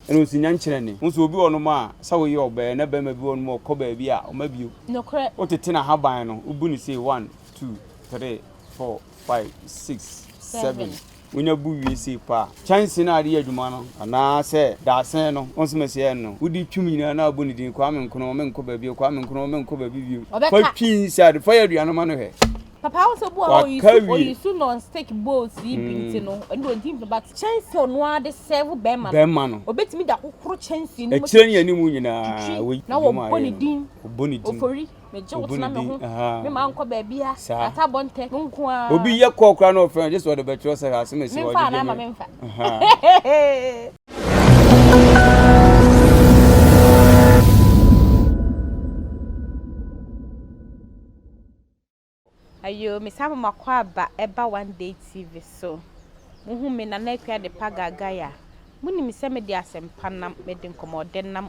Ɛna ɔsi nya nkyerɛne. Wo nso obi wɔ nom a sɛ woyɛ ɔbaa na bɛrima bi wɔ nom a ɔkɔ baabi a ɔma bio. Nokorɛ. Wotete n'ahaban no wobu no sei one, two, three, four, five, six, seven. Wonya bu wie sei pɛ a, kyɛnse no a wode yɛ adwuma no anaa sɛ dadesɛn no wo nso mɛsɛ yɛ no wode twim nyinaa na wabɔ ne din Kwame Nkrumah menkɔ baabi o Kwame Nkrumah menkɔ baabi bio. Ɔbɛka. Fa twi inside fa yɛ aduane ma no hwɛ. Papa wo sɛ bu a Waka wie. oyisu non stick bowls yi bi nti no ɛno deɛ ɔntumi mfa but kyɛnse a ɔno ara de serve bɛrima no Bɛrima no. ɔbɛtumi de ahohoro kyɛnse no mu Akyire ne anim nyinaa twitwi wei na adwuma a wɔbɔ ne yɛyɛ no. din Wɔbɔ ne din. Ofori megye wo Wɔbɔ ne tena me din ho ahaa. me ma nkɔ baabia Saa. ata bɔ ntɛ me nko ara Obi yɛ kɔɔ koraa na ɔfrɛ no gye sɛ ɔde bɛkyerɛ sɛ hwɛ asɛm asi hɔ memfa anaa gyegye ma me. memfa Ahaa. Ayoo me san ma m'akwaaba ɛba one day TV so mo hu me Nana Akua Adepa Gaagai a mo nim sɛ me de asɛmpa nam me de nkɔmɔdɛ nam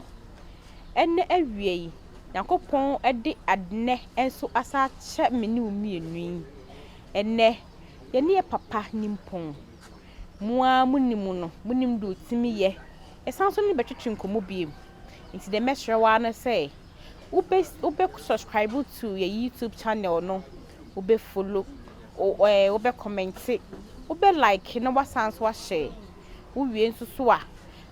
ɛnɛ awia yi Nyankopɔn ɛde adnɛ nso asa akyɛ me ne wo mmienu yi ɛnɛ yɛ ne yɛ papa Nimpɔn mo ara mo nim no mo nim deɛ ɔtumi yɛ yɛsan nso ne bɛtwetwe nkɔmɔ biem nti deɛ mɛsrɛ wo ara ne sɛ Wobɛ wobɛ subscribe to yɛ YouTube channel no, wobɛ follow, wo ɛɛ wobɛ kɔmɛnte, wobɛ like na wasan nso ahyɛ. Wowie nso so a,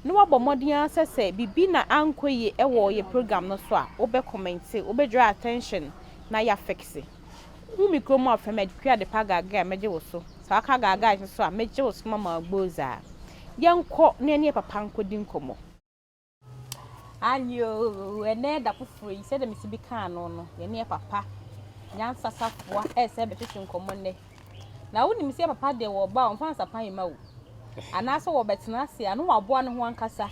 na wabɔ mmɔden ara sɛ sɛ biribi na ankɔ yie wɔ yɛ program no so a, wobɛ kɔmɛnte, wobɛ draw attention na yɛafixe. Wohu me kurom a frɛ me Akua Adepa Gaagaa a mɛgye wo so. Sɛ waka Gaagaa nso so a, mɛgye wo so mama wo agbozaa. Yɛnkɔ na yɛne yɛ papa nkɔdi nkɔmmɔ. Aane oo, ɛnnɛ da foforɔ yi, sɛdeɛ mesi bi kaa no no, yɛne yɛ papa Nyansa Safoa ɛresɛ bɛtwetwe nkɔmmɔ nnɛ. Na wonim sɛ yɛ papa deɛ wɔba a, ɔmfa nsapan mma o. Anaasɛ wɔbɛtena ase a, na waboa ne ho ankasa.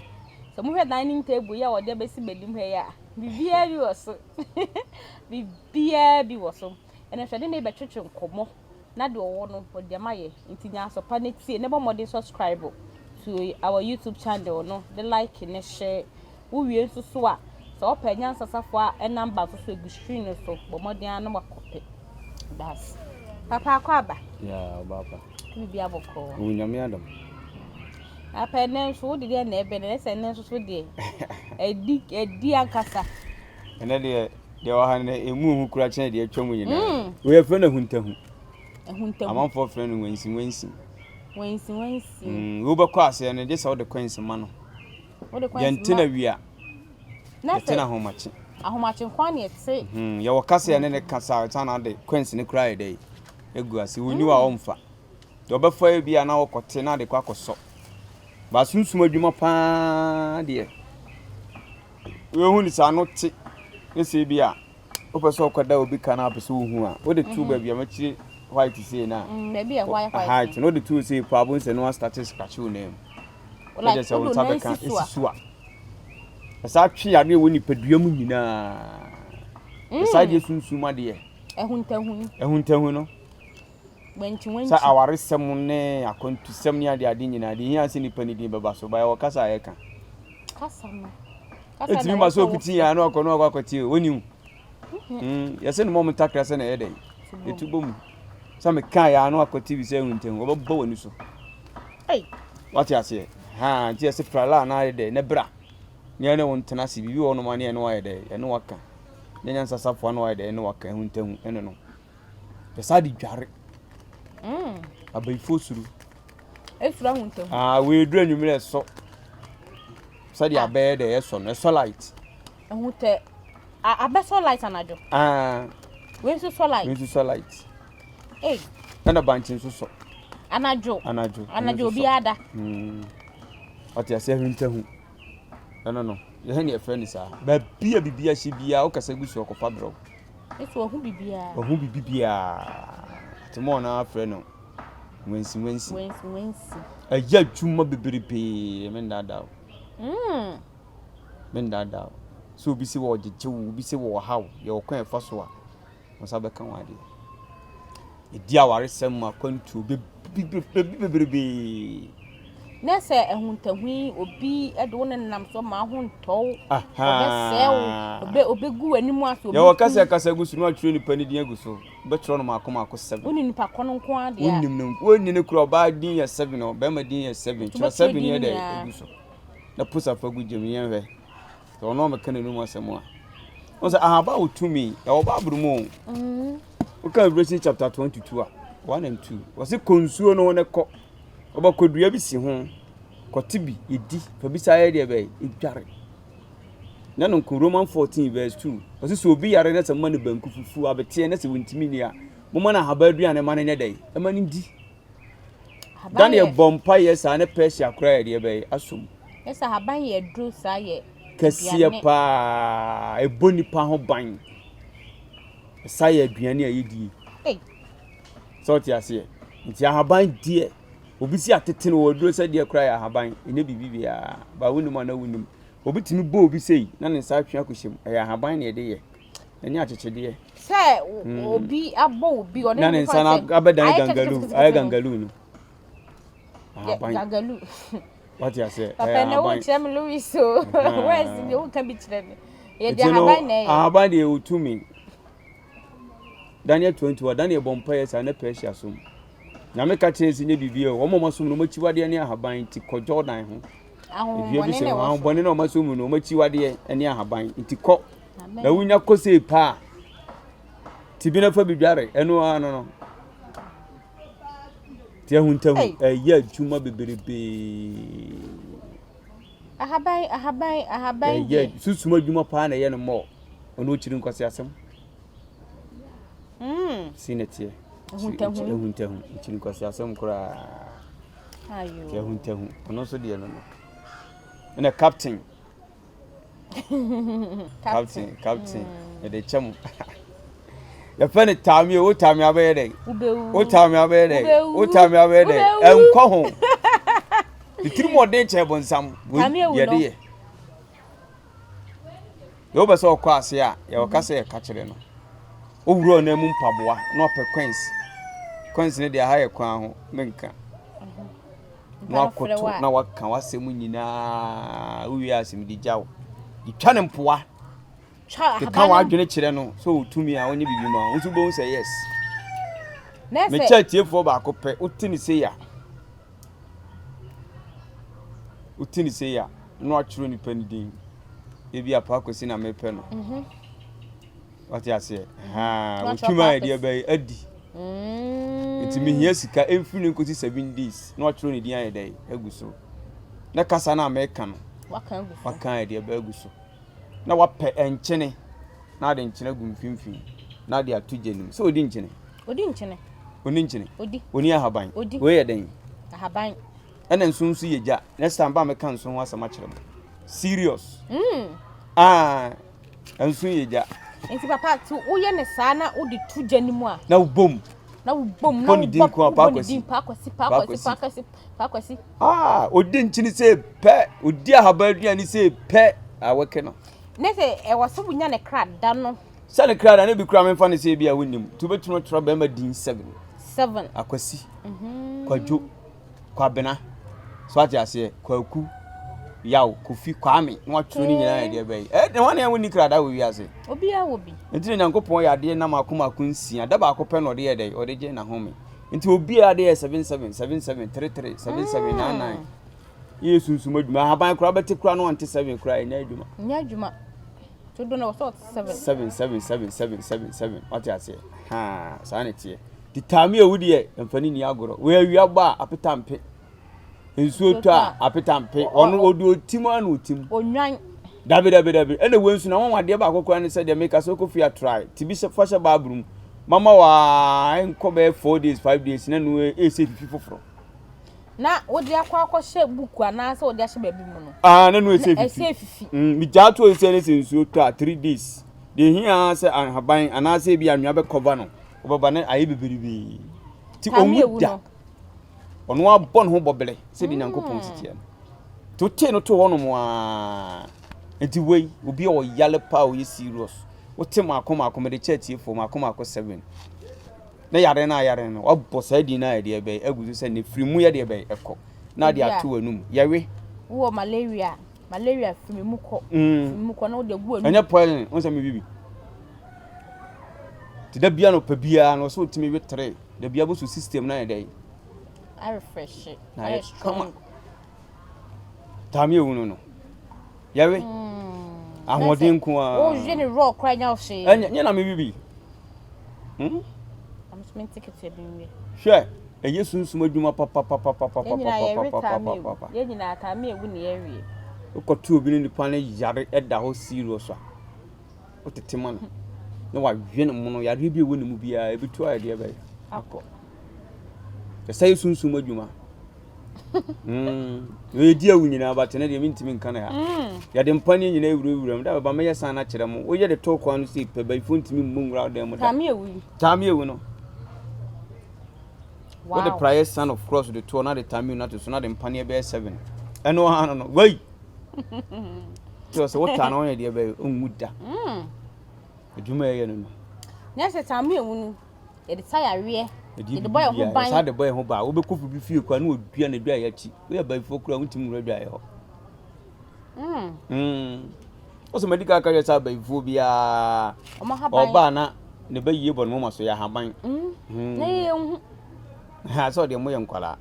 Sɛ mohwɛ dining table yi a wɔde abɛsi m'anim ha yi a, biribiara bi wɔ so. Biribiara bi wɔ so. Ɛno nso yɛne no rebɛtwetwe nkɔmmɔ. na deɛ ɔwɔ no ɔde ama yɛ nti nya aso pa na tie na bɔ mmɔden subscribe to our YouTube channel no de like ne share wo wie nso so a sɛ ɔpɛ nyansa safo a number nso so egu screen no so bɔ mmɔden ano wakɔpɛ das papa akɔ aba yeah ɔba apa bibi abɔkɔ o nyame adom apa ɛnɛ nso wo de deɛ na ɛbɛ na ɛsɛ ɛnɛ nso so deɛ ɛdi ɛdi ankasa Ɛnɛ deɛ deɛ wɔ ha no emu hu kura kyɛn deɛ atwa mu nyinaa. Mm. Wei yɛfrɛ no ahuntahu. Ahuntahu. Amanfoɔ frɛ no wensi wensi. Wensi wensi. Mm, wobɛkɔ aseɛ no gye sɛ wode coins ma no. Wode coins ma. Yɛnte na wia. Yɛte na ahomakye. Ahomakye nko na yɛte. Hmm, yɛwɔ kasa yɛne ne kasa a na de coins no kura yɛ dɛ egu ase. Wonni wa ɔmfa. Deɛ ɔbɛfa yɛ bi a na wɔkɔte na de kɔ akɔsɔ. Ba sunsum adwuma paa deɛ. Wohu no sɛ ano te ne sɛ bi a wopɛ sɛ ɔkɔda obi ka na apɛ sɛ wohu a wode to mm-hmm. baabi a makyire white sei no a mm, baabi a white white no wode to sei paa bohu sɛ no astate scratch wo nan mu na kyerɛ sɛ wo nsa bɛka ɛsi so a ɛsaa twe yadeɛ wɔ nipadua mu nyinaa ɛsaa mm. deɛ sunsum adeɛ ɛhuntahu ɛhuntahu no Sɛ awaresɛm ne akwantusɛm ne adeade nyinaa, deɛ ehia sɛ nipa ne din bɛba so, ba yɛwɔ kasa a yɛka. Kasa no. Ɛtumi ma sɛ ɔpiti yɛn ano akɔ no akɔ akɔte o, wɔnim. Mhm. Mm, yɛsɛ no mɔm ntakra sɛ na ɛyɛ dɛn? Ɛtu bɔ mu. Sɛ meka yɛ ano akɔte bi sɛ ahuntahu, wɔbɛbɔ w'ani so. Wate aseɛ? Ha, nti yɛsɛ prala na ayɛ dɛn? Ne bra. Ne ɛne wo ntena ase, biribi wɔ hɔ nom a ne ɛne wayɛ dɛn? Ɛne waka. Ne nyansasafoɔ ano ayɛ dɛn? Ɛne waka, ahuntahu, ɛne no. Yɛsan de dware. Mm. Abayifoɔ suro. Esuro ahuntahu. Ah, wei duru anwummerɛ ɛsɔ. Sɛdeɛ ah. abɛyɛ dɛ ɛsɔ no, ɛsɔ light. Ahutɛ abɛsɔ light anadwo. Ah. Wei nso sɔ light. Wei nso sɔ light. Ei. Ɛna bankye nso sɔ. Anadwo. Anadwo. Anadwo obiara da. Mm. Ɔte ase ahuntahu. Ɛno no, yɛhɛ ne yɛfrɛ no saa. Baabi a biribi ahyɛ biara, wokasa gu so ɔkɔfa brɛ wo. Yesu wahu biribiara. Wahu biribiara. Ate mo na afrɛ no wensi wensi. Wensi wensi. Ɛyɛ adwuma bebrebe me ndaadaa o. Mm. Me ndaadaa o. Sɛ obi sɛ wɔ gyegye wo, obi sɛ wɔ ɔha wo, yɛ ɔkwan ɛfa so a, wɔn nsa bɛka wɔn adeɛ. Ɛdi awaresɛm mu akwantuo bebrebe. Na sɛ ahuntahu yi obi de wo nenam so ma ho ntɔ wo, ɔbɛsɛe wo, ɔbɛ ɔbɛgu w'anim ase, obi Yɛwɔ kasa kasa gu so na watwerɛ nipa ne din agu so. Wobɛtwerɛ no maako maako seven. Wone nipa kɔ no nko ara deɛ. Wonim no, wonni no kura ɔbaa din yɛ seven, ɔbɛrima din yɛ seven. Twerɛ seven yɛ dɛ egu so. Na posa fa gu gyam yɛnhwɛ. Sɛ ɔno ɔmɛka n'anum asɛm a. Wɔn sɛ ahaba wɔ tumi ɛwɔ Bible mu o. Mm. Woka Revelation chapter 22 a 1 and 2. Wɔsi kɔ nsuo no ho ne kɔ. Wɔbɛkɔ dua bi si ho. Kɔte bi yɛdi fa bi saa yɛ deɛ bɛyɛ edware. Na no nko Roman 14 verse 2. Wɔsi sɛ obi yare na sɛ mma no banku fufuo abeteɛ na sɛ wɔntumi ni a moma no ahaba aduane ma no nyɛ dɛ ɛma no di. Daniel bɔ mpaeɛ saa ne Persia koraa yɛ deɛ bɛyɛ asom. Ɛsɛ ahaban yɛ aduro saa yɛ kɛseɛ paa ɛbɔ nipa ho ban ɛsa yɛ aduane a yɛdie sɛ ɔte aseɛ nti ahaban deɛ obi si atete no wɔ aduro sɛ deɛ koraa yɛ ahaban ɛnyɛ biribi biara ba wonim ana wonim obi tumi bɔ obi sei na ne nsa atwe akɔhyɛ mu ɛyɛ ahaban na ɛde yɛ ɛnyɛ akyekyedeɛ Sɛ obi abɔ obi ɔne na ne nsa no abɛdan gangalu ayɛ gangalu no ahaban gangalu wate aseɛ papa na wo kyerɛ me Louis o wɛs deɛ woka bi kyerɛ me yɛde ahaban na ɛyɛ ahaban deɛ ɔtumi Daniel 21 Daniel bɔ mpaeɛ saa na Persia som Nyame ka kyerɛ sɛ nyɛ biribi o wɔn a wɔasom no wɔn akyiwadeɛ ne ahaban nti kɔ Jordan ho dua bi sɛ ahombɔne na wɔasom mu no wɔn akyiwadeɛ ne ahaban nti kɔ Na wonya kɔ sei paa a, ti bi na fa bi dware, ɛno ara no no. Ti ahuntahu ɛyɛ adwuma bebrebe. Ahaban ahaban ahaban deɛ. Ɛyɛ susum adwuma paa na ɛyɛ no mɔɔ. Ɔno ɔkyiri nkwasi asɛm. Mm. Si na teɛ. Ahuntahu. Ahuntahu ɔkyiri nkwasi asɛm koraa. Ayo. Ti ahuntahu ɔno nso deɛ no no. Ɛna captain. Captain, captain, yɛde kyɛ mo. Yɛfɛ no taame o, wo taame abɛyɛ dɛ. Wo taame abɛyɛ dɛ. Wo taame abɛyɛ dɛ. Ɛnkɔ ho. Ne tiri mu ɔden kyɛn bonsam. Yɛde yɛ. Deɛ wopɛ sɛ ɔkɔ ase a, yɛwɔ ka sɛ yɛka kyerɛ no. Owura ɔnan mu mpaboa na ɔpɛ coins. Coins no deɛ aha yɛ kwan ho, menka. na wakoto na waka w'asɛm nyinaa wowie asɛm de gya wo de twa ne mpoa keka w'adwene kyerɛ no sɛ ɔtumi a ɔnyɛ biribi ma wo nso wobɛhu sɛ yes mekyɛ atiefoɔ baako pɛ wote ne sei a wote ne sei a na watwerɛ nipa no din ebi apa akɔsi na mepɛ no mhm. Wate aseɛ? Ahaa, wɔtwam a ɛdeɛ bɛyɛ adi. Mm. Nti mehia sika ɛmfiri no nkɔsi seven days na watwerɛ ne din ayɛ dɛ agu so. Na kasa no a meka no, waka ɛdeɛ bɛyɛ agu so. Na wapɛ nkyene na ade nkyene agu mfimfini na ade ato gya nim. Sɛ ɔdi nkyene? Ɔdi nkyene. Ɔni nkyene? Ɔdi. Ɔni ahaban? Ɔdi. Wei yɛ dɛn? Ahaban. Ɛna nso nso yɛ gya. Next time ba meka nso ho asɛm akyerɛ mo. Serious. Mm. Ah. Nso yɛ gya. Nti papa ti woyɛ ne saa na wode to gya no mu a. Na wobom. Na wobom na wobɔ wobɔ ne din Paakwasi Paakwasi Paakwasi Paakwasi. Ah odi nkyini sɛ pɛ odi ahaban aduane sɛ pɛ awɔke no. Ne sɛ ɛwɔ sɛ wonya ne kra da no. Sɛ ne kra da ne bi kura memfa ne sɛ ebi a wonim nti wobɛtumi atwerɛ bɛrima din seven. Seven. Akwasi. Mhm. Kwadwo. Kwabena, so ate aseɛ, Kwaku, Yaw, Kofi, Kwame, na watwerɛ ne nyinaa yɛ deɛ bɛyi. Ɛ na wɔn a wɔnni kradaa wɔ wiase. Obiara wɔ bi. Nti na Nyankopɔn yɛ adeɛ nam ako mako nsia, da baako pɛ na ɔde yɛ dɛ, ɔde gye n'ahome. Nti obiara de yɛ 77, 77, 33, 77, 99. Yɛ sunsum adwuma, ahaban koraa bɛte koraa na wɔnte 7 koraa, ɛnyɛ adwuma. Ɛnyɛ adwuma. Dodo na wɔsɛ ɔte 7. 7, 7, 7, 7, 7, 7. Wate aseɛ? Haa, saa na ɛteɛ. Tetaame a wodeɛ mfa ne ni agorɔ. Wei awia bɔ a apeta mpe. Nsuo tɔ a apeta mpe. Ɔno ɔde otim a na otim. Onwan. Dabi dabi dabi. Ɛna wei nso na wɔn adeɛ baako koraa ne sɛ deɛ meka sɛ wokɔ fie a try. Ti bi hyɛ fa hyɛ baaburu mu. Mama waa nkɔ bɛyɛ 4 days 5 days na no ɛsɛ fifi foforɔ. Na wode akɔ akɔhyɛ buku anaasɛ wode ahyɛ baabi mu no. Ah na no ɛsɛ fifi. Ɛsɛ fifi. Mm, megyaa to ɛsɛ ne sɛ nsuo tɔ a 3 days. Deɛ ehia ara sɛ ahaban anaasɛ ebi anwea bɛkɔva no. Ɔbɛba na ayɛ bebrebe. Nti ɔnwu da. Ɔno abɔ ne ho bɔbele sɛdeɛ Nyankopɔn si teɛ no. Nti wotee no to hɔnom aa. Nti wei, obi a ɔyale paa ɔyɛ serious. Wote maako maako, mede kyɛ atiefoɔ, maako maako seven. Na yare no a yare no, wabɔ saa din no a ɛdeɛ bɛyɛ agu so sɛ ne firi mu yɛ deɛ bɛyɛ ɛkɔ. Na ade ato w'anum. Yɛwe. Wowɔ malaria, malaria firi mu kɔ. Mm. Firi mu kɔ na wode agu w'anum. Ɛnyɛ poison, wo sɛ mewi bi. Nti da biara nɔpa biara no ɔsɛ otumi we tere. Da biara bosu system no ayɛ dɛn? Arefreshe. Na ayɛ kama. Taame ewu no no. Yɛwe. Mm. Ahoɔden nko ara. Wohwe ne raw koraa nya hwee. Ɛnyɛ nyɛ na me bibi. Hmm? Mente ketewa bi nwie. Hwɛ, ɛyɛ sunsum adwuma papapapapapapapapapa. Yɛn nyinaa taame ewu ne yɛn Wokɔto obi ne nipa no yare ɛda hɔ serious a, wotete ma no na wawe ne mono yareɛ bi a ɛwɔ ne mu biara ebi to ayɛ deɛ bɛyɛ akɔ. Ɛsɛ yɛ sunsum adwuma. Mm. Yɛdi awu nyinaa but ne deɛ mentumi nka no ha. Mm. Yɛde mpaneɛ nyinaa awurawura mu. Da bɛba mɛyɛ san no akyerɛ mo. Woyɛ de too kwan no sei pɛ bayifoɔ ntumi mmɔ nwura dan mu da. Taame awu yi. Taame awu no. Wow. Wode praeɛ sign of cross de toɔ na de taame no ato so na de mpaneɛ bɛyɛ seven. Ɛno ara no no. Wei. Kyerɛ sɛ wotaa na wɔyɛ deɛ bɛyɛ ɔnwu da. Mm. Adwuma ɛyɛ no no. Nyɛ sɛ taame awu no. Yɛde sa yareɛ. Yɛde bɔ yɛn ho ban. Yɛsa de bɔ yɛn ho ban. Wobɛkɔ obi fie koraa na wɔdua no aduayɛ akyi. Woyɛ bayifoɔ koraa wontumi nwura aduayɛ hɔ. Mm. Mm. Wosɛ madi ka ka kyerɛ sɛ abayifoɔ biara ɔbaa na ne ba yie bɔ ne moma so yɛ ahaban. Mm. Mm. Na yɛ hu. Ha sɛ ɔdeɛ moyɛ nkwadaa.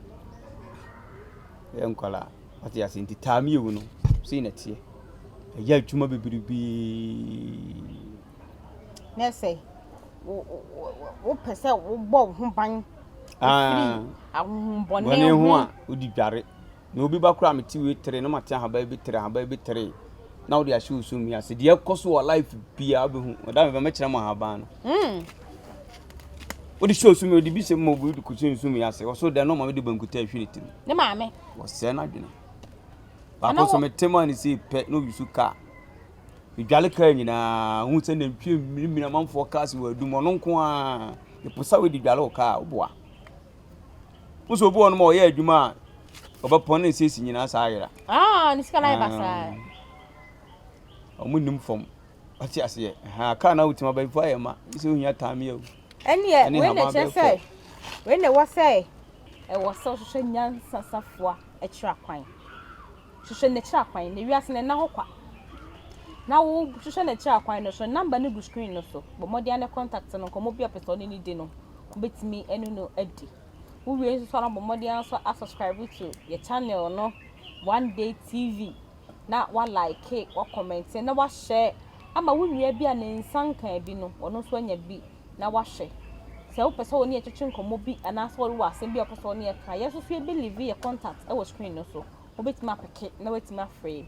Yɛ nkwadaa. Ɔte ase nti taa mi ewu no sei na teɛ. Ɛyɛ adwuma bebrebe. Na sɛ wopɛ sɛ wobɔ wo ho ban firi ahonhommɔne ho a, wodi dware. Na obi ba koraa mete wei tere na mate ahaban bi tere ahaban bi tere na wode ahyɛ wo sum ase. Deɛ ɛkɔ so wɔ life biara wobɛhu. Ɔda meba mɛkyerɛ mo ahaban no. Hmm. Wode hyɛ osum wode bi sɛ ma obi de kɔhyɛ nsum ase. Wɔso dɛn na ɔma mede bankuta ahwi ne tirim. Ne maame. Wɔsɛe n'adwene. Baako so mete maa ne sei pɛ na oyi so kaa. Medwale kaa nyinaa, hu sɛ nantwie mmirimiri amanfoɔ kaa si wɔ adum, ɔno nko ara. Meposa wei de dwale wo kaa, woboa. Wo sɛ obi wɔ no ma ɔyɛ adwuma a, ɔbɛpɔn ne nsɛsi nyinaa saa ayera. Ah, ne sika no ayɛ basaa. Ɔmo nim fam. Ɔte aseɛ. Ha, kaa na wotumi abayifo ayɛ ma. Sɛ ohia taame o. Ɛneɛ, wei na ɛkyerɛ sɛ, wei na ɛwɔ sɛ, ɛwɔ sɛ wohwehwɛ nyansa safoa akyiri akwan. Hwehwɛ n'akyiri akwan, na wiase no nna hɔ kwa. Na wo hwehwɛ n'akyiri akwan no so, number no gu screen no so. Bɔ mmɔden ara ne contact no, nkɔmmɔ bi a pɛ sɛ ɔne no di no, wobɛtumi ne no adi. Wowie nso so a na bɔ mmɔden ara nso asubscribe to yɛ channel no, One Day TV, na wa like, wa comment, na wa share ama wo nua bi a ne nsa nkaa bi no, ɔno nso anya bi na wahwɛ. Sɛ wopɛ sɛ wo ne yɛn twetwe nkɔmmɔ bi anaasɛ wowɔ asɛm bi a wopɛ sɛ wo ne yɛn ka a, yɛn nso so yɛbɛ leave yɛn contact wɔ screen no so. Wobɛtumi apeke na woatumi afrɛ yɛn.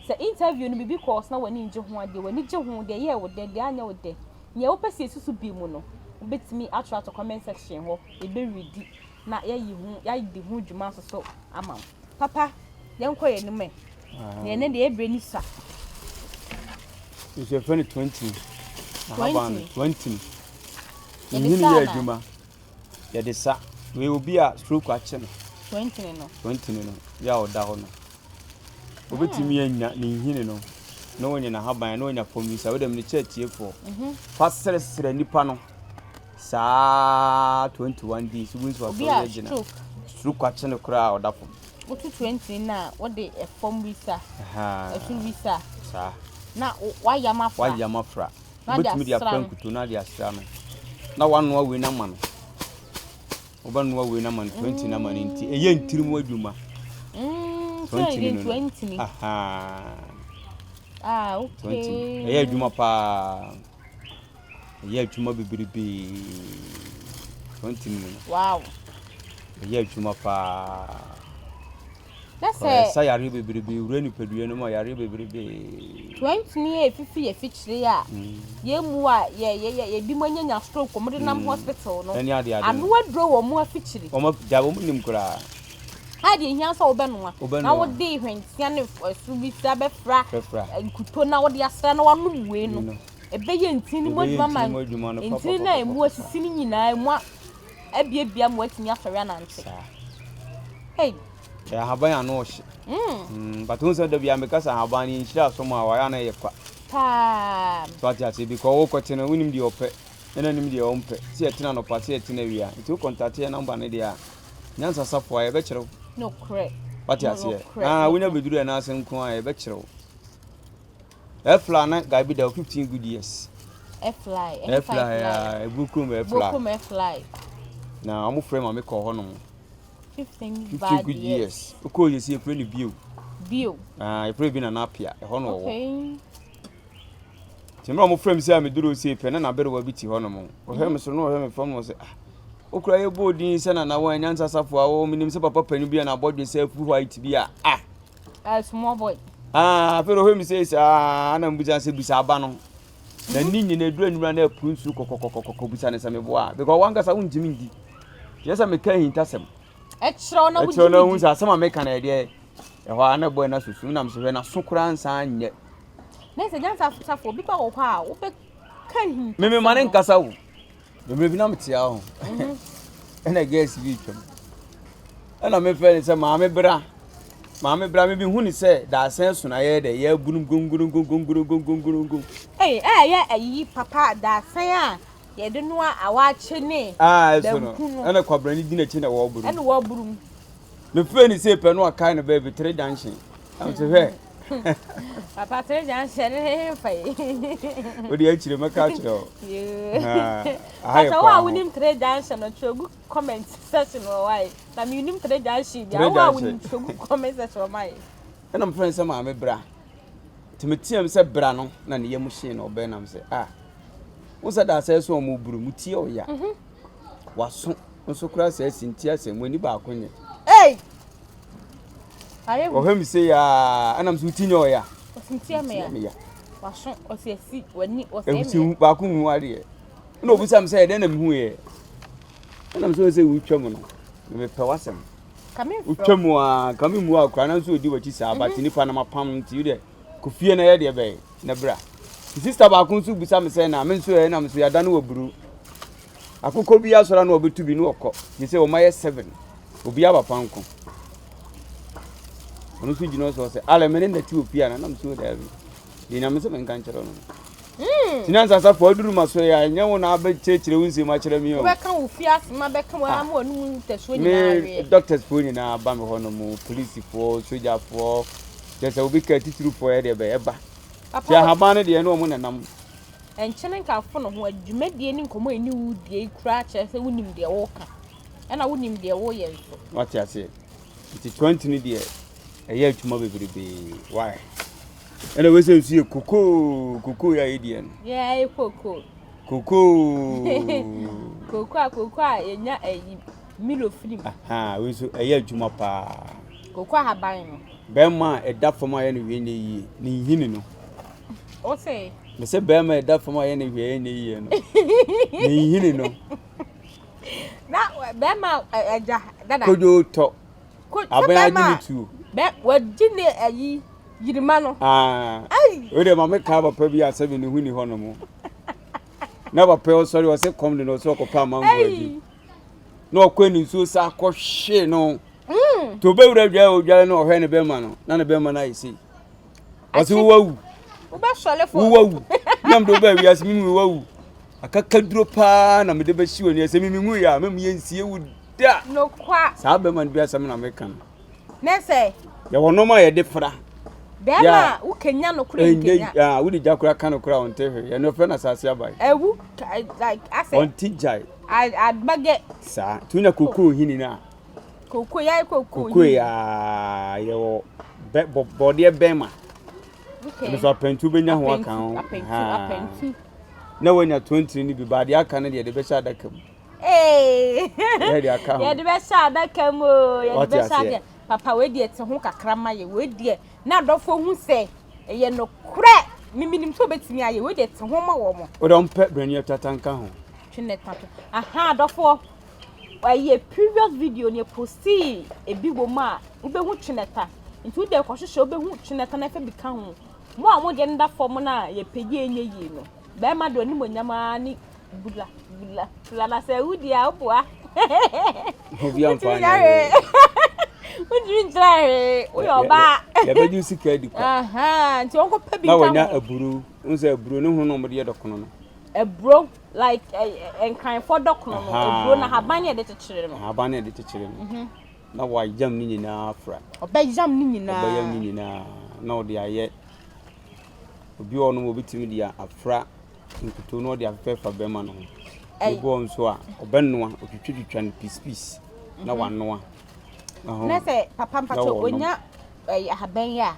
Sɛ interview no biribi kɔɔ so na w'ani ngye ho a, deɛ w'ani gye ho, deɛ ɛyɛɛ wo dɛ, deɛ anyɛ wo dɛ, nea wopɛ sɛ yɛsusu bi mu no, wobɛtumi atwerɛ ato comment section hɔ, yɛbɛredi na yɛayi ho, yɛadi ho dwuma nso so ama wo. Papa, yɛnkɔ yɛn anim ɛ. Na ɛnɛ deɛ yɛbrɛ ni sua. Nso yɛfrɛ no 20. Ahaban no 20. Nhini yɛ adwuma. Yɛde sa. Wei obi a stroke akye no. 20 no. 20 no. Yɛ a ɔda hɔ no. Obetumi anya ne nhini no na wanya n'ahaban na wanya fam yi sa. Wode mene kyɛ atiefoɔ. Mhm. Fa srɛsrɛ nipa no. Saa 21 days wo nso asɔre agyina. Stroke akye no koraa ɔda fam. Woto 20 no a wode ɛfam wisa. Ɛso wisa. Saa. Na wayam afra. Wayam afra. Wobɛtumi de afra nkuto na de asra no. Na wanoa wei no ama no. Wobɛnoa wei no ama no 20 no ama no nti ɛyɛ ntiri mu adwuma. 20 no no. Aha. Ah, okay. 20. Ɛyɛ adwuma paa. Ɛyɛ adwuma bebrebe. 20 no. Wow. Ɛyɛ adwuma paa. Na sɛ. Ɛsa yareɛ bebrebe wura nipadua no mu a yareɛ bebrebe. 20 ni yɛ efifi yɛ fikyire a. Mm. Yɛn mu a yɛ yɛ yɛ ebi mo anya nya stroke wɔn de nam mm. hospital no. Ɛne ade ade. Ano aduro wɔ wɔn afikyire. Wɔn da wɔn nim koraa. A deɛ ehia sɛ wobɛnoa. Na wode hwentia ne ɛso bi sa bɛfra. Nkuto na wode asra na wanom wei no. Ɛbɛyɛ ntini no mu adwuma ma ntini no a emu asisi no nyinaa emu abiabia ma watumi asɔre anante. Hey. Ɛyɛ ahaban ano ɔhye. Mm. Mm, but wohu sɛ da bia meka sɛ ahaban no yɛnhyira so ma wayɛ ana ɛyɛ kwa. Paa. So ate ase bi kɔ wokɔte no wonim deɛ ɔpɛ ɛna nim deɛ ɔmpɛ sɛ yɛtena anɔpa sɛ yɛtena awia nti wo kɔntate yɛ namba no deɛ a nyansa safo a yɛbɛkyerɛ wo. Nokorɛ. Wate aseɛ. Ah, wonya bɛduru ɛna ase nko a yɛbɛkyerɛ wo. Ɛfla na guy bi da 15 good years. Ɛfly. Ɛfly ya ebu kurom ɛfly. Bukurom ɛfly. Na wɔn frɛ ma me kɔ hɔ nom. 15 bad good years. Okɔ yɛ si efrɛ no bio. Bio. Ah, yɛfrɛ bi Nana Apia, ɛhɔ na ɔwɔ. Okay. Nti mmerɛ a wɔfrɛ me sɛ a meduru sei pɛ na n'aberewa bi te hɔ nom. Ɔhwɛ me soro na ɔhwɛ me fam na ɔsɛ ah, wokura yɛ bɔɔ din sɛ Nana wɔn nyansa safo a wɔwɔ menim sɛ papa panin bi a n'abɔdwe sɛ afu white bi a ah. Uh, small boy. Ah, afei ɔhwɛ me sɛ saa na mbusa sɛ bisa aba no. Na ne nyina eduru anwummerɛ na apuru nsuo kɔkɔkɔkɔkɔ bisa ne sɛ meboa because wankasa wontumi ndi. Kyerɛ sɛ meka ahintasɛm. Ɛkyerɛw na wogye Ɛkyerɛw na wohu sɛ asɛm a meka no ɛdeɛ ɛhɔ a na bɔɛ no asusu nam so hwɛ n'aso koraa nsan nyɛ. Na sɛ nyansa safo obi ba wɔ hɔ a wobɛka ahintasɛm. Meme ma ne nkasa wo. Mmerɛ bi na mete ha ho ɛna girls bi retwam ɛna mefrɛ no sɛ maame bra maame bra me hu ne sɛ daasɛn so na yɛyɛ dɛ yɛabunu gongorongongorongongorongon. Ei ɛyɛ ayi papa daasɛn a yɛde noa awaakye ne Ah ɛso no banku no ɛna kwabrane di n'akyi na wɔburu. Ɛna wɔburu mu. Mefrɛ no sei pɛ no akae no baabi tere junction. Ɛna sɛ hwɛ. Papa tere junction ne he fa yi. Wode akyire mɛka akyerɛ wo. Aha yɛ Papa wo a kwan ho. wonim tere junction no twerɛ gu comment section wɔ hɔ ayi. Na me nim tere junction bi a Tere wo a junction. wonim twerɛ gu comment section wɔ ma yi. Ɛna mefrɛ no sɛ maame bra. Nti meteam sɛ bra no na ne yam hyee na ɔbɛn nam sɛ ah. Wo sɛ da asɛ so ɔmo buru mu tie ɔya. Waso nso koraa sɛ asi nti asɛ mo ani baako nyɛ. Ei! Ayɛ hu. Ɔhwɛ me sei aa ɛna me so ti nyɛ ɔya. Ɔsi nti ɛmɛ ya. Ya. Waso ɔsi asi wani ɔsi ɛmɛ. Ɛsi baako hu adeɛ. Ɛna obisa me sɛ ɛdɛn na mehu yɛ. Ɛna me so sɛ wotwa mu no. Mepɛ w'asɛm. Wotwa mu aa ka me mu akora na nso odi w'akyi saa but nipa na mapam nti deɛ kɔ fie na yɛ deɛ bɛyɛ na bra. Sista baako nso bisa me sɛ na me nso ɛ na me so yɛada no wɔ buru. Akokɔ bi asɔre a na ɔbɛtu bi na ɔkɔ. Te sɛ wɔn ayɛ seven. Obi aba panko. Ɔno nso gyina hɔ sɛ alɛ me ne nɛte wɔ fie ana nam so daabi. Deɛ nyame sɛ menka nkyerɛ no. Hmm. Tina nsasafo aduru ma so yɛ a ɛnyɛ wo na abɛkyerɛkyerɛ wo nsɛm akyerɛ me o. Wobɛka wo fie asɛm abɛka wo ama w'anum ntasuo nyinaa Me aweɛ. doctors foɔ nyinaa ba me hɔ no mu, polisifoɔ, sogyafoɔ, kyerɛ sɛ obi ka atitirifoɔ yɛ deɛ bɛyɛ ba. Papa Ti ahaban no deɛ ɛne wɔn nenam. Nkyene nkamfo ne ho, dwumadie ne nkɔmmɔ a ɛne wo die yi koraa kyerɛ sɛ wonim deɛ woreka, ɛna wonim deɛ woreyɛ nso. Wate aseɛ? Nti 20 no deɛ ɛyɛ adwuma bebrebee. Why? Ɛna wei sɛ nso yɛ kokoo, kokoo yɛ a yɛdiɛ no. Yeah, ɛyɛ kokoo. Kokoo. Kokoo a kokoo a yɛnya ɛyi Milo firi mu. Aha, wei nso ɛyɛ adwuma paa. Kokoo ahaban no. Bɛrima a ɛda fam a yɛ no hwee nyɛ yie, ne nhini no. Wo se? Me sɛ bɛrima a ɛda fam a yɛ no hwee nyɛ yie no, ne nhini no. Na bɛrima agya dada. Kodwo tɔ. Abɛn agye ne tuo. Bɛ wagye ne ayi yirima no. Ah. Wei deɛ maame kaa papa bi asɛm ne ho ni hɔ nom. Na papa ɔsɔre ɔsɛ kɔm de no ɔsɛ ɔkɔpɛ amango adi. Na ɔkɔ ne nsuo sa akɔhwe no. Mm. To bɛwura dwa odware no ɔhwɛ ne bɛrima no na ne bɛrima no ayɛ sei. Ɔse wowawu. Wobɛsɔre fo. Wowawu. Na mede wobaa wiase mimi wowawu. Akakaduro paa na mede bɛhye w'ani sɛ mimi wu yɛ a memu yɛ nsie wo da. Nokwa. Saa bɛrima no bi asɛm na meka no. Ne sɛ. Yɛwɔ nneɛma a yɛde fra. Bɛrima a wokanya no kora nkenya. Ɛnyɛ wode gya kora ka no kora ɔnte hwee. Ɛno fɛ na asase abae. Ɛwu like asɛ. Ɔnte gyae. Agbagɛ. Saa. Nti wonya kokoo hini no a. Koko yɛ koko. Koko yɛ yɛwɔ bɛ bɔ bɔdeɛ bɛn ma. Okay. Ɛno so apɛntu bɛnya ho aka ho. Apɛntu apɛntu. Na wanya tontini no bi ba adeɛ aka no deɛ de bɛhyɛ adaka mu. Ee. Yɛde aka ho. Yɛde bɛhyɛ adaka mu o. Yɛde Wate bɛhyɛ aseɛ. adaka. Papa wei deɛ te ho kakra ma yɛ. Wei deɛ na adɔfoɔ hu sɛ ɛyɛ nokorɛ. Miminim sɛ obetumi ayɛ. Wei deɛ te ho ma wɔn. Wode ɔmpɛ brani atata nka ho. Twe ne tato. Aha adɔfoɔ. Ɛyɛ previous video no yɛ postii ebi wɔ mu a wobɛhu twenɛta nti wode kɔhwehwɛ wobɛhu twenɛta na ɛfɛ bi ka ho mo a mo deɛ no da fam no a yɛpɛ yie nyɛ yie no bɛrima deɛ ɔnim onyam ara ne bula bula bula na sɛ wodi a woboa Obi amfa anyɛ hwee. Wontumi nkyerɛ hwee woyɛ ɔbaa yɛbɛgye sika adi kwa nti wɔnkɔpɛ bi na nka wanya ho aburo n sɛ aburo ne ho na wɔde yɛ dɔkono no Aburo like nkranfoɔ dɔkono no aburo na ahaban ne yɛde kyekyere no. Ahaban ne yɛde kyekyere no. Mhm. Na wayam ne nyinaa afra. Ɔbɛyam ne nyinaa. Ɔbɛyam ne nyinaa na ɔde ayɛ obi wɔ nom obetumi de afra nkuto na ɔde afɛfɛfa bɛrima no ho. Ebi wɔ nso a ɔbɛnoa otwitwatwitwa no piece piece na mhm. wanoa. Na sɛ papa mpakyɛ onya. ɛyɛ ahaban yi a,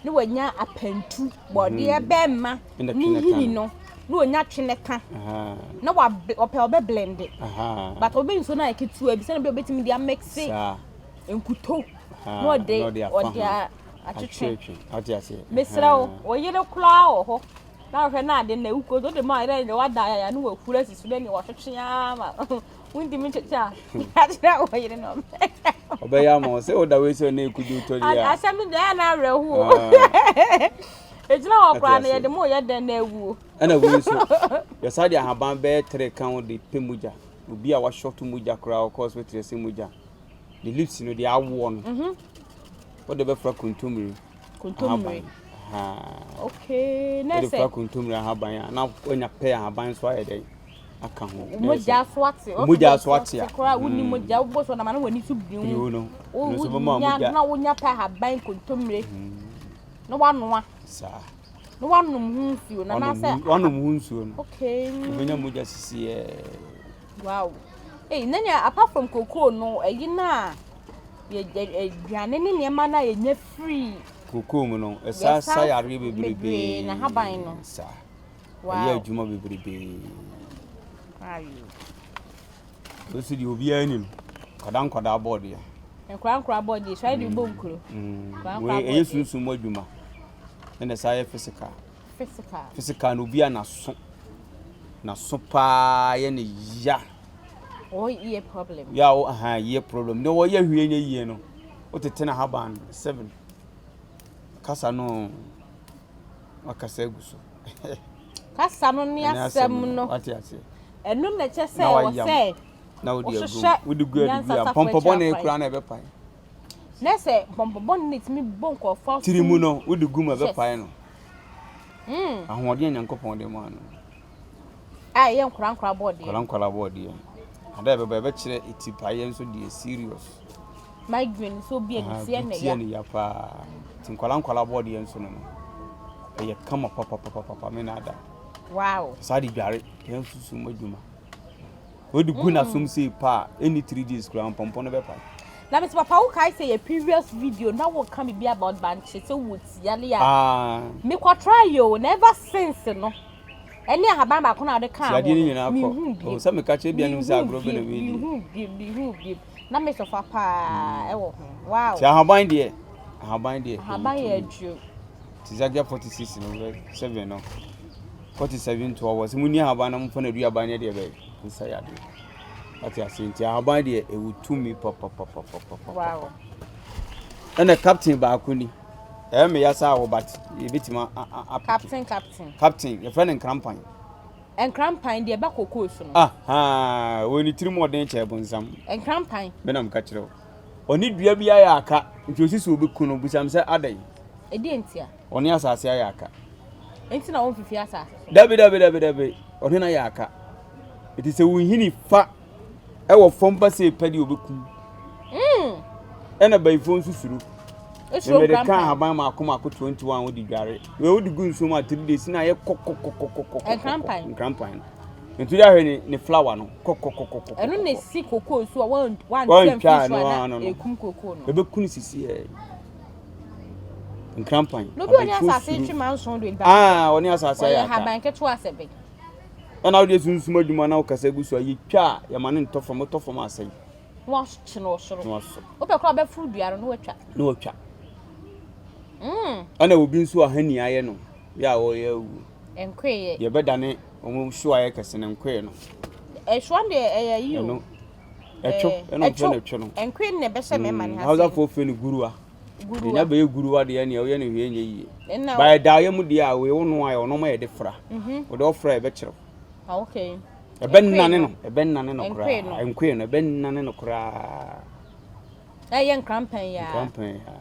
na wanya apantu, bɔdeɛ bɛmma ne nhini no, na wanya tweneka, na ɔpɛ ɔbɛ blende, but ɔbɛ nsuo no ayɛ ketewa bi sɛnea ɛbɛyɛ ɔbɛtumi de amekse nkuto na ɔde ɔde atwetwe. Mesrɛ wo, wo yere koraa wɔ hɔ na ɔhwɛ na ade na ewu ko de ma yɛrɛ de wada ayaya na wahura si so na nea wɔtwetwe ara ma wontumi ntwetwe a akyerɛ wo yere no ɔbɛyɛ ama wo sɛ woda wei sɛ na ɛkudi wotɔ deɛ a asɛm no deɛ ɛyɛ na awerɛhoɔ ɛgyina hɔ koraa no yɛde mo yɛ dɛn na awuo ɛna wei nso yɛsa de ahaban bɛyɛ tere ka ho de pɛ mogya obi a wahyɔto mogya koraa ɔkɔ hospital sɛ mogya ne lips no deɛ awoɔ no mhm. wode bɛfra kontommire kontommire okay na sɛ wode fra kontommire ahaban a na wanya pɛ ahaban nso ayɛ dɛn aka ho mogya so ate mogya so ate a koraa wonni mm. mogya wobɔ so na ma na w'ani so biriw no nso bɛma mogya na wonya pɛ ahaban kontommire mm. na wanoa saa na wanom ho nsuo na na sɛ wanom ho nsuo no okay wobɛnya mogya sisi ɛɛ Wow. Ei, na nea apart from cocoa no, ɛyi na yɛ aduane ne nneɛma na yɛnya free. Cocoa mu no, ɛsa sa yareɛ bebrebe. Na haban no. Sa. Wow. Ɛyɛ adwuma bebrebe. Ayo. Osi deɛ obiara nim. Nkwadaa nkwadaa bɔɔdeɛ. Nkwadaa nkwadaa bɔɔdeɛ, sɛ ɛde bɔ nkuro. Wei ɛyɛ sunsun mu adwuma. Ɛna ɛsa yɛ physical. Physical. Physical no obi a n'aso n'aso paa yɛ ne ya. Or ear problem. Ya o aha ear problem. Ne wɔyɛ hwie nyɛ yie no. Wotete na haban seven. Kasa no wakasa agu so. Kasa no ne asɛm no. Wate ase. Ɛno na ɛkyɛ sɛ wɔ sɛ. Na wode agu. Wode gu adugu a pɔmpɔ bɔne koraa na ɛbɛpae. Na sɛ pɔmpɔ bɔne na ɛtumi bɔ nkurɔfoɔ aso. Tiri mu no wode gu mu ɛbɛpae no. Mm. Ahoɔden a Nyankopɔn de maa no. A ɛyɛ nkorankora bɔɔdeɛ. Nkorankora bɔɔdeɛ. Ada ɛbɛba ɛbɛkyerɛ etipaeɛ nso deɛ serious. Migraine nso obi a ne ti yɛ ne ya. Ti yɛ ne ya paa. Ti nkorankora bɔɔdeɛ nso no no. Ɛyɛ kama papapapapa me na ada. Wow. Saa de dware yɛn nso so mu adwuma. Wode gu n'asom sei pa a, ɛnni 3 days koraa mpɔmpɔ no bɛpae. Na mese papa wo kae sɛ yɛ previous video na wo ka biribi about bankye sɛ wo tiale a. Ah. Me kɔ try yo na ever since no. Ɛne ahaban baako na ɔde kaa ho. Tiadeɛ no nyinaa kɔ. kɔ. Oh, sɛ meka kyerɛ bia no sɛ agorɔ bɛ na wei di. Mehu bi mehu bi na me sɔfa paa ɛwɔ ho. Wow. Ti ahaban deɛ ahaban deɛ. Ahaban yɛ aduro. Ti Zakia 46 no 7 no. 47 to ɔwɔ sɛ monni ahaban na momfa no aduaba nyɛ deɛ bɛyɛ nsa yadeɛ ate aseɛ nti ahaban deɛ ɛwɔ tumi papapapapapa wow. ɛna captain baako ni ɛyɛ me yasa wɔ but yɛbɛtumi apeke captain captain captain yɛfrɛ no nkrampan nkrampan deɛ ɛba kokoo so no aha wɔ ne tirim ɔden kyɛ bonsam nkrampan menam ka kyerɛ wo ɔne dua bi ayɛ aka nti ɔsi sɛ ɔbɛku no busam sɛ adɛn ɛdeɛ ntia Ɔne asase ayɛ aka. Enti na wɔmfifi asase so. Dabi, dabi, dabi, dabi. Ɔne no ayɛ aka. Eti sɛ wo nhini fa ɛwɔ fam ba sɛ pɛ deɛ ɔbɛkum. Mm. Ɛna bayifoɔ nso suro. Esuro Mmede ka nkrampan. ahaban mako mako 21 wode dware. Wei wode gu nsuo mu a 3 days na ayɛ kɔkɔkɔkɔkɔkɔ. Nkrampan. Nkrampan no. Nti wode ahwɛ ne ne flower no kɔkɔkɔkɔkɔ. Ɛno na esi kokoo so a wɔn Wɔntwa wɔntwa mfiri so no a ano na no. ekum kokoo no. Ɛbɛku no sisi ɛ. Nkrampan. Na obi a ɔne asase retwe manson do nipa. Ah, ɔne asase ayɛ ɔyɛ aka. haban ketewa sɛ bɛ. Ɛna wode sunsum adwuma na wokasa gu so a yɛtwa a yɛma no ntɔ fam, wotɔ fam asɛe. Na wakye no wɔ soro. Na wasɔ. Wopɛ koraa wobɛforo dua no na watwa. Na watwa. Mm. Ɛna obi nso a hani ayɛ no yɛ a ɔyɛ awu. Nkoeɛ. Deɛ ɛbɛdane wɔn hyew ayɛ kɛse no nkoeɛ no. Ɛhyewa no deɛ ɛyɛ yi o. Ɛno ɛtwo ɛna ɔfrɛ no ɛtwo no. Nkoeɛ no na ɛbɛhyɛ mmarima no ha sei. Hausafoɔ frɛ no guruwa. Guruwa. Deɛ bɛyɛ guruwa deɛ nea woyɛ no hwee nyɛ yie. Ɛna Ba ɛda yɛ mu deɛ a wei wo noa yɛ ɔno ma yɛde fra. Wode ɔfra a ɛbɛkyerɛw. Ah, okay. Ɛbɛnane no, ɛbɛnane no Nkoe koraa. no. Nkoe no, ɛbɛnane no koraa. Ɛyɛ nkrampan yi ara. Nkrampan yi ara.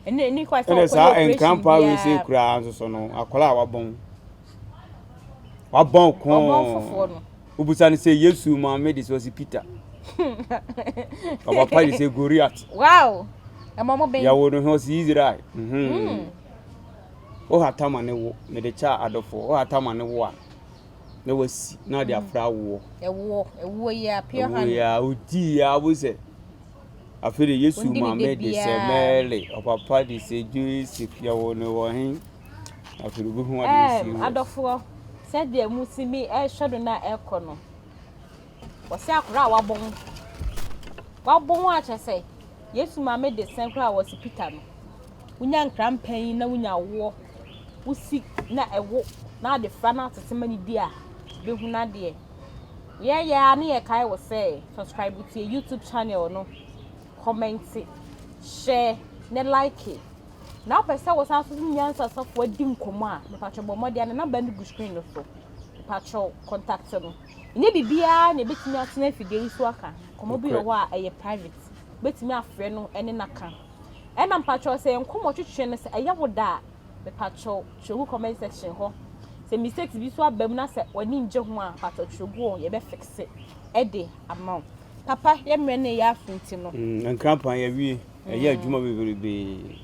Ɛne ɛni kwa sɛ Ɛna ɔkɔyɛ saa operation nkrampan wei sei biara. koraa nso so no, akwadaa a wabɔn. Wabɔn kɔn. Ɔbɔn fofoɔ no. Wobusa no sɛ Yesu maame de sɛ ɔsi Peter. Ɔpapa de sɛ Goliath. Wow. Ɛmɔ mo bɛn. Yɛwo no hwɛ ɔsi Israel. Mhm. Wo hata ma ne wo, mede kyɛ adɔfoɔ. Wo hata ma ne wo a, na wasi na ɔde afra awoɔ. Ɛwoɔ, ɛwoɔ yi a pure Ɛwoɔ honey. yi a odi yi a wo sɛ. Afei de Yesu Ɔndi ne da maame de sɛ biara. Mary, ɔpapa de sɛ Joseph, yɛwoo no wɔ he? Afei de obehu ade Ɛɛm, serious. adɔfoɔ, sɛdeɛ motumi ɛrehwɛ no na ɛrekɔ no, wɔsɛ akwadaa a wabɔn, wabɔn a kyerɛ sɛ Yesu maame de sɛn koraa a wɔsi Peter no. Wonya nkrampɛn yi na wonya awoɔ, wosi na ɛwo na ade fra na atete ma no di a, bɛhunu adeɛ. Yɛyɛ ara ne yɛkae wo sɛ subscribe to yɛ YouTube channel no, comment, share ne like. Na wopɛ sɛ wosan so ne Nyansa Sɔfo adi nkɔmmɔ a, mepatwɔ bɔ mmɔden a ne number no gu screen no so. Mepatwɔ contact no. Ɛnyɛ biribiara na ebɛtumi atena afidie yi so aka. Nkɔmmɔ bi wɔ hɔ a ɛyɛ private. Wobɛtumi afrɛ no ne no aka. Ɛna mpatwɔ sɛ nkɔmmɔ twetwe no sɛ ɛyɛ wo da a, mepatwɔ twerɛ gu comment section hɔ. Sɛ mistakes bi so aba mu na sɛ w'ani ngye ho a, mpatwɔ twerɛ gu hɔ yɛbɛ fix ɛde ama wo. Papa, yɛ mmerɛ no ɛyɛ aso nti no. Nkrampan yɛawie. Ɛyɛ adwuma bebrebe.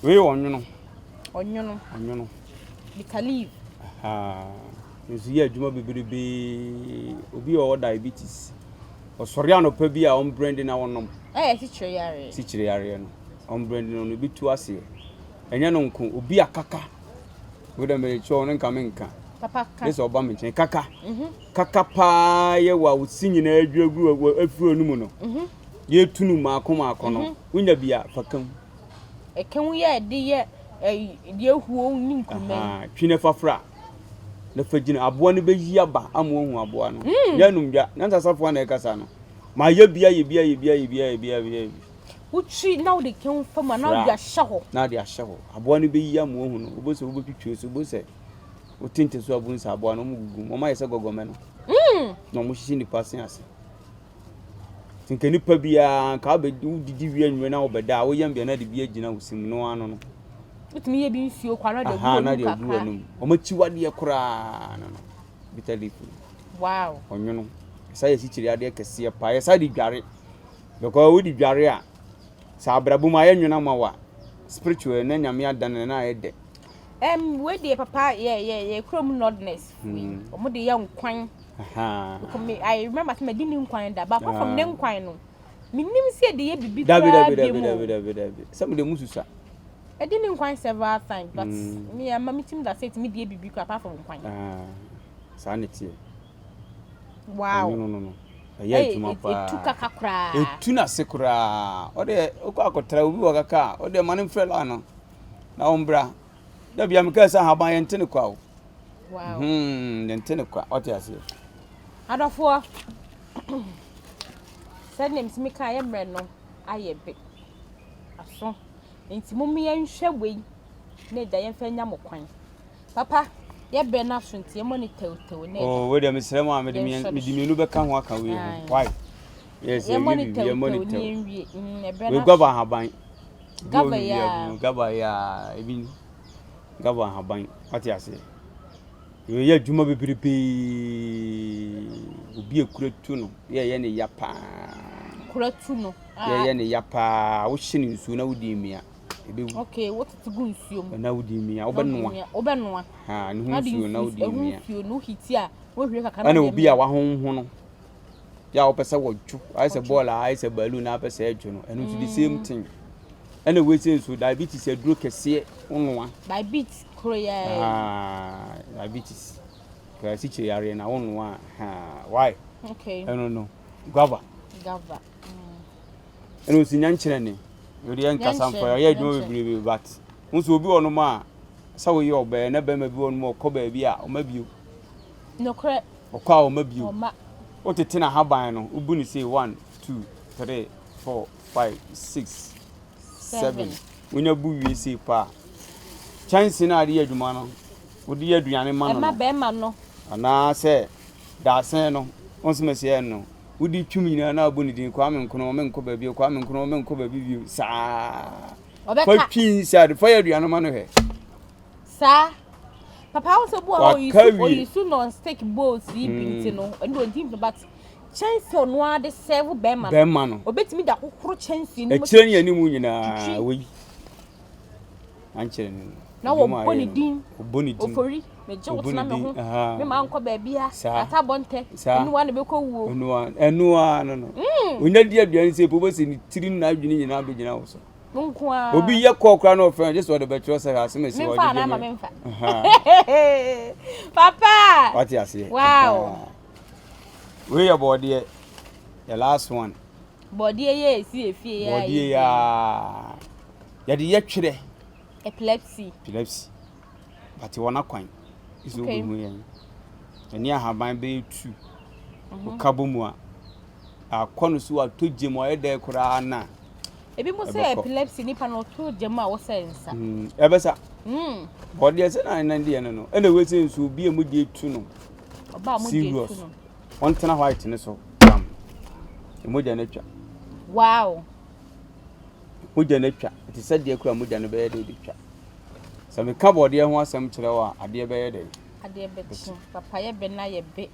Wei yɛ ɔnwono. Ɔnwono. Ɔnwono. Bitter leaf. Ahaa. Nso yɛ adwuma bebrebe. Obi a ɔwɔ diabetes. Ɔsɔre anɔpa bi a ɔmbrɛnde na ɔnom. Ɛyɛ sikyire yareɛ. Sikyire yareɛ no. Ɔmbrɛnde no no ebi tu aseɛ. Ɛnyɛ no nko. Obi a kaka. Wo dɛ mede kyerɛ wo no nka menka. Papa ka. Ne sɛ ɔba me nkyɛn kaka. Kaka paa yɛ wɔ a wo se nyinaa adwira gu wɔ afiri w'anum no. Yɛtu no mmaako mmaako no, wonya bi a, fa ka mu. Ɛka mu yɛ de yɛ deɛ huo ne nkuruma yi. Twi na fa fra na fa gyina. Aboa no bɛyi aba ama wahu aboa no. Nyɛ anum dwa. Nyansa safoa na ɛkasa no. Mayɛ bi ayɛ bi ayɛ bi ayɛ bi ayɛ bi ayɛ bi ayɛ bi. Wotwi na wode ka mu fa mu a na wode ahyɛ hɔ. Na wode ahyɛ hɔ. Aboa no bɛyi ama wahu no. Wobɛhu sɛ wobɛtwitwi so, wobɛhu sɛ wote nte so a wobɛhu sɛ aboa no wɔgugu mu. Wɔayɛ sɛ gɔgɔmɛ no. Na wɔhyehyɛ nnipa se ase. Nti nka nipa biara nka wobɛ wodidi wie anwummerɛ na wobɛda a woyam bia na de bi agyina wo sim no ano no. Wotumi yɛ bi nsuo kwa na de agu na de agu w'anum. Wɔn akyiwadeɛ koraa no no bitter leaf no. Wow. Ɔnwono. Ɛsa yɛ sikyiri adeɛ kɛseɛ paa. Yɛsa de dware. Because wode dware a sɛ abrabɔ mu ayɛ nwono ama wo a spiritual na nyame adane na ayɛ dɛ. Wei deɛ papa yɛ yɛ yɛ kurom nordness fo yi. Wɔn de yɛ nkwan. Because me, I remember sɛ madi ne nkwan da, but apart from ne nkwan no, menim sɛ yɛde yɛ biribi Dabi koraa dabi bio dabi mu. dabi dabi dabi. Sɛ mo de mo susa. Madi ne nkwan several times, but me ama me tim da sɛ ɛtumi de yɛ biribi koraa apart from nkwan. Ah, saa ne teɛ. Wow. No no no. Ɛyɛ adwuma paa. Etu kaka koraa. Etu n'ase koraa. Ɔde okɔ akɔtra obi wɔ kaka a, ɔde ma ne mfrɛ la no. Na ɔmbra. Dabi a meka sɛ ahaban yɛnte ne kwa o. Wow. Yɛnte ne kwa. Ɔte aseɛ. Adɔfoɔ, sɛdeɛ metumi ka yɛ mmerɛ no ayɛ be aso. Nti mom yɛnhwɛ wei na agya yɛmfa nya mo kwan. Papa, yɛ berɛ no aso nti yɛmmɔ ne tɛwtɛw na agya. Oh, wei deɛ mesrɛ mo a mede mmienu bɛka ho aka wei ho. Why? Yes, yɛmmɔ ne yɛmmɔ ne tɛwtɛw ne tɛw. yɛnwie. Ɛberɛ Wei no guava aso. ahaban. Gava yi a. Gava yi a ebi gava ahaban. Wate aseɛ. Yɛyɛ adwuma bebrebe. Obi a kura tu no, yɛyɛ ne ya paa. Kura tu no. Yɛyɛ ne ya paa. Wohyɛ ne nsuo na wodi mmea. Ebewu. Okay, wotete gu nsuo mu. Na wodi mmea, wobɛnoa. Wobɛnoa. Ha, ne ho nsuo na wodi mmea. Ɛho nsuo no wohiti a, wohwie kakra na Ɛna obi a wahonho no. Yɛ a wopɛ sɛ wɔdwo, ayɛ sɛ bɔɔl a ayɛ sɛ balloon na apɛ sɛ ɛdwo no. Ɛno nso the same thing. Ɛna wei sɛ nso diabetes aduro kɛseɛ wonoa. Diabetes koro yɛ. Ah, diabetes. Kura sikyire yareɛ na wonoa. Ha, why? Okay. Ɛno no, guava. Guava. Ɛna osi nyankyerɛ ne. Yɛde yɛ nkasa mfa ɔyɛ adwuma bebrebe but nso obi wɔ nom a sɛ woyɛ ɔbaa na bɛrima bi wɔ nom a ɔkɔ baabi a ɔma bio. Nokorɛ. Ɔkɔ a ɔma bio. Ɔma. Wotete n'ahaban no, wobu no sei 1, 2, 3, 4, 5, 6, 7. Wonya bu wie sei pa a, kyɛnse no a wode yɛ adwuma no, wode yɛ aduane ma no no. Ɛma bɛrima no. Anaasɛ dadesɛn no, wo nso mɛsɛ yɛ no, wode twim nyinaa na wabɔ ne din Kwame Nkrumah menkɔ baabi, Kwame Nkrumah menkɔ baabi bio saa. Fa twi inside, fa yɛ aduane ma no hwɛ. Saa. Papa wo sɛ bu a oyi oyi su non stick bowls yi bi nti no, ɛno odi but kyɛnse ɔno ara de serve bɛrima no. Bɛrima no. Obetumi da ahohoro kyɛnse no mu. Ɛkyerɛ ne anim nyinaa wei. Ankyerɛ ne no. Na wɔbɔ ne din. Wɔbɔ ne din. Ofori, megye wo tena me ho. Me ma nkɔ baabi a. Ata bɔ ntɛ. Ɛnuwa na bɛkɔ wuo. Ɛnuwa ɛnuwa no no. Onya di aduane sɛ epo bɛsɛ ne tiri na adwene nyinaa bɛgyina wo so. Nko ara. Obi yɛ kɔɔ koraa na ɔfrɛ no gye sɛ ɔde bɛkyerɛ sɛ asɛm asi hɔ. Memfa anaa ma memfa. Papa. Wate aseɛ. Wow. Wei yɛ bɔɔdeɛ. The last one. Bɔɔdeɛ yɛ esi efie yɛ. Bɔɔdeɛ yɛ yɛde yɛ twerɛ. Epilepsy. Epilepsy. But wɔn akwan. Sɛ wobɛhu yɛn. Ɛne ahaban bɛyɛ tu. Woka bɔ mu a, akɔ no so atɔ gya mu ayɛ dɛ koraa na. Ebi mo sɛ epilepsy nipa no ɔtɔ gya mu a wɔsɛ nsa. Ɛbɛsa. Bɔdeɛ sɛ na ne deɛ no no. Ɛna wei sɛ nso obi a mu deɛ tu no. Ɔbaa mu deɛ tu no. Ɔntena white ne so. Bam. Mogya no atwa. Wow. Mogya no atwa. Ɛte sɛ deɛ kura mogya no bɛyɛ dɛ de twa. Sɛ meka bɔdeɛ ho asɛm kyerɛ wo a, adeɛ bɛyɛ dɛ. Adeɛ bɛkye. Papa yɛ bɛ na yɛ be.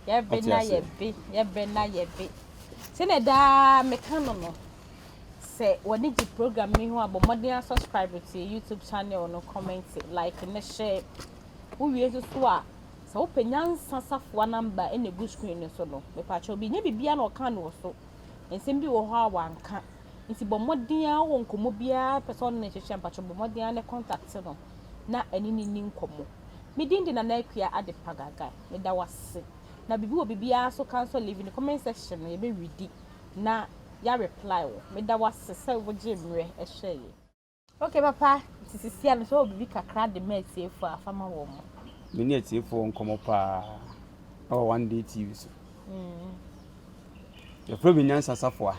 Yɛ be na yɛ be. Yɛ bɛ na yɛ be. Sɛnea daa meka no no, sɛ w'ani gye program yi ho a, bɔ mmɔden asubscribe to yɛ YouTube channel no, comment, like ne share. Wowie nso so a, sɛ wopɛ Nyansa Safoa number ɛna egu screen no so no, mepakyɛw bi nyɛ biribiara na ɔka no wɔ so. Nsɛm bi wɔ hɔ a wanka. Nti bɔ mmɔden ara wɔ nkɔmmɔ biara pɛ sɛ ɔne no hyehyɛ mpakyɛw bɔ mmɔden ara ne contact no na ɛne no nni nkɔmmɔ. Me din de Nana Akua Adepa Gagai. Meda wo ase. Na biribi wɔ biribiara so ka nso a leave in the comment section no yɛbɛ readi na yɛ reply wo. Meda wo ase sɛ wogyee mmerɛ hwɛɛ yɛ. Ok papa, nti sisi a no sɛ wɔ biribi kakra de ma atiefoɔ a fa ma wɔn. Me ne atiefoɔ nkɔmmɔ paa ɛwɔ One Day TV so. Yɛfrɛ me Nyansa Safoa.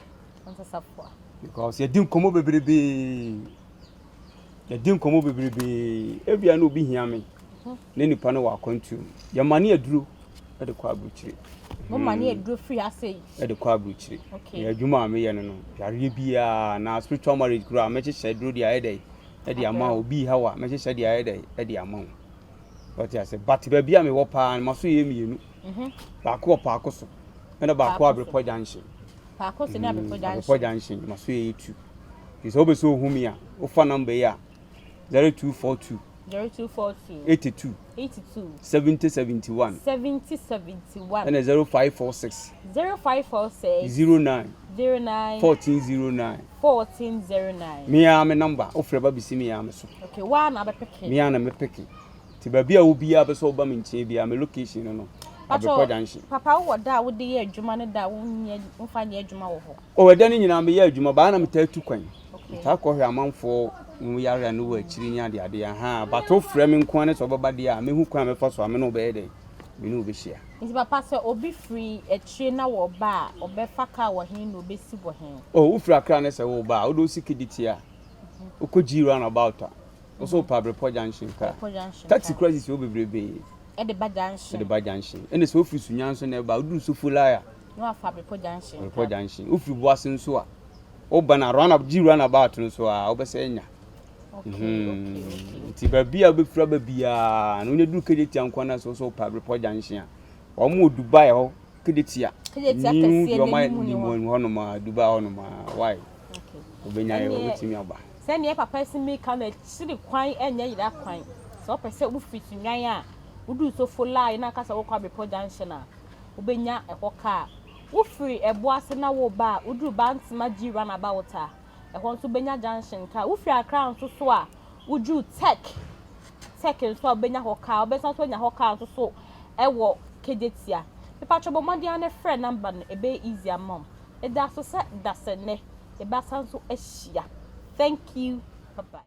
Nyansa Safoa. Because yɛdi nkɔmmɔ bebrebee. Yɛdi nkɔmmɔ bebrebee. Ebia na obi hia me. Ne nipa no wɔ akwantuo mu. Yɛma ne aduro de kɔ aburukyire. Mo ma ne aduro firi ase yi. De kɔ aburukyire. Okay. Yɛ adwuma a meyɛ no no, yareɛ biara na spiritual marriage koraa mɛhyehyɛ aduro de ayɛ dɛ de ama wo. Obi haw a mɛhyehyɛ de ayɛ dɛ de ama wo. Wɔte ase. But baabi a mewɔ paa no, maso yɛ mmienu. Mhm. Baako wɔ Paako so, ɛna baako wɔ Abrepɔ Junction. Paako so ne Abrepɔ Junction. Abrepɔ Junction, maso yɛ tu. Nti sɛ wobɛ sɛ ohu mi a, wofa number yi a, 0242. 0242. 82. 82. 70 71. 70 71. Ɛna 0546. 0546. 09. 09. 1409. 1409. Me ara me number, wofrɛ ba besi me ara me so. Okay, waa na abɛpeke. Me ara na mɛpeke. Nti baabi a obiara bɛ sɛ ɔba me nkyɛn biara, me location no no, Abrepɔ Junction. Papa wowɔ da a wode yɛ adwuma ne da a wonyɛ womfa nyɛ adwuma wɔ hɔ? Oh, ɛda no nyinaa meyɛ adwuma, baa na metaa tu kwan. Metaa kɔhwɛ amanfoɔ wɔn yare a ne wɔ akyiri ne adeade, ahaa, but wofrɛ me nko ara ne sɛ wobɛba deɛ a, mɛhu kwan a mɛfa so a me ne wo bɛyɛ dɛn, me ne wo bɛhyia. Nti papa sɛ obi firi akyire na wɔba a, ɔbɛfa kaa wɔ he na ɔbɛsi wɔ he? Oh, wofiri Accra ne sɛ woreba a, wode wo sika di tia a, wokɔ G roundabout a, Wo so wopɛ Abrepɔ junction kaa. Taxi kura sisi hɔ bebrebe. Ɛde ba junction. Ɛde ba junction. Ɛna sɛ wofiri Sunya nso na ɛba woduru Sofolai a. Na wafa Abrepɔ junction. Abrepɔ junction. Wofiri Boase nso a woba na round G roundabout no so a wobɛsɛ anya. Okay, okay, okay. Nti baabi a wobɛfiri aba biara na wonya duru Kejetia nko na sɛ wo sɛ wopɛ Abrepɔ junction a wɔn wɔ Dubai hɔ Kejetia. Kejetia kɛseɛ n'anim ne hɔ. Hɔnom a Dubai hɔnom a why? Okay. Wobɛnya yɛ wobɛtumi aba. Sɛdeɛ papa si mirika no akyiri kwan nyɛ yera kwan. Sɛ wopɛ sɛ wofiri Sunyani a, woduru Sofo line na aka sɛ wokɔ Abrepɔ junction a, wobɛnya ɛhɔ kaa. Wofiri Ɛboase na woreba a, woduru Bantama G runabout a, ɛhɔ nso wobɛnya junction kaa. Wofiri Accra nso so a, woduru Tech, Tech nso a wobɛnya hɔ kaa. Wobɛsan nso anya hɔ kaa nso so wɔ Kejetia. Mepakyɛ bɔ mmɔden ara na frɛ number no, ɛbɛyɛ easy ama wo. Meda so sɛ dasɛ nnɛ yɛbɛasan nso ahyia. Thank you bye bye.